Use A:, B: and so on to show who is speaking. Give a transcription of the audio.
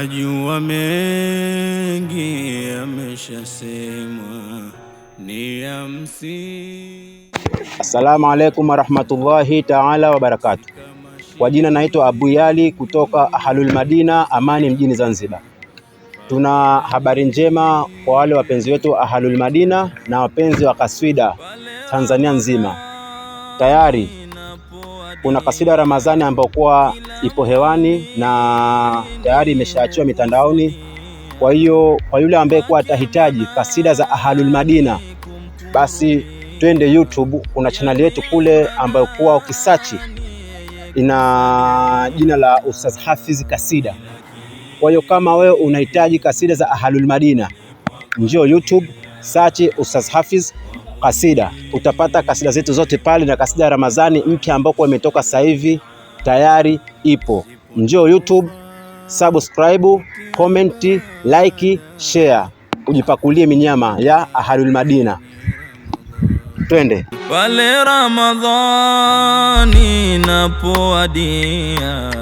A: Najua mengi yameshasemwa, ni ya msingi.
B: Assalamu alaikum warahmatullahi taala wabarakatu. Kwa jina naitwa Abu Yali kutoka Ahlul Madina Amani mjini Zanzibar. Tuna habari njema kwa wale wapenzi wetu wa Ahlul Madina na wapenzi wa kaswida Tanzania nzima. Tayari kuna kaswida Ramadhani ambayo kuwa ipo hewani na tayari imeshaachiwa mitandaoni. Kwa hiyo kwa yule ambaye kuwa atahitaji kasida za Ahlul Madina, basi twende YouTube, kuna chaneli yetu kule ambayo kuwa ukisachi ina jina la Ustaz Hafiz Kasida. Kwa hiyo kama wewe unahitaji kasida za Ahlul Madina, njoo YouTube search Ustaz Hafiz Kasida, utapata kasida zetu zote pale, na kasida ya Ramadhani mpya ambayo kwa imetoka sasa hivi tayari ipo. Njoo YouTube, subscribe, comment, like, share, ujipakulie minyama ya Ahlul Madina. Twende.
A: Pale Ramadhani inapowadia.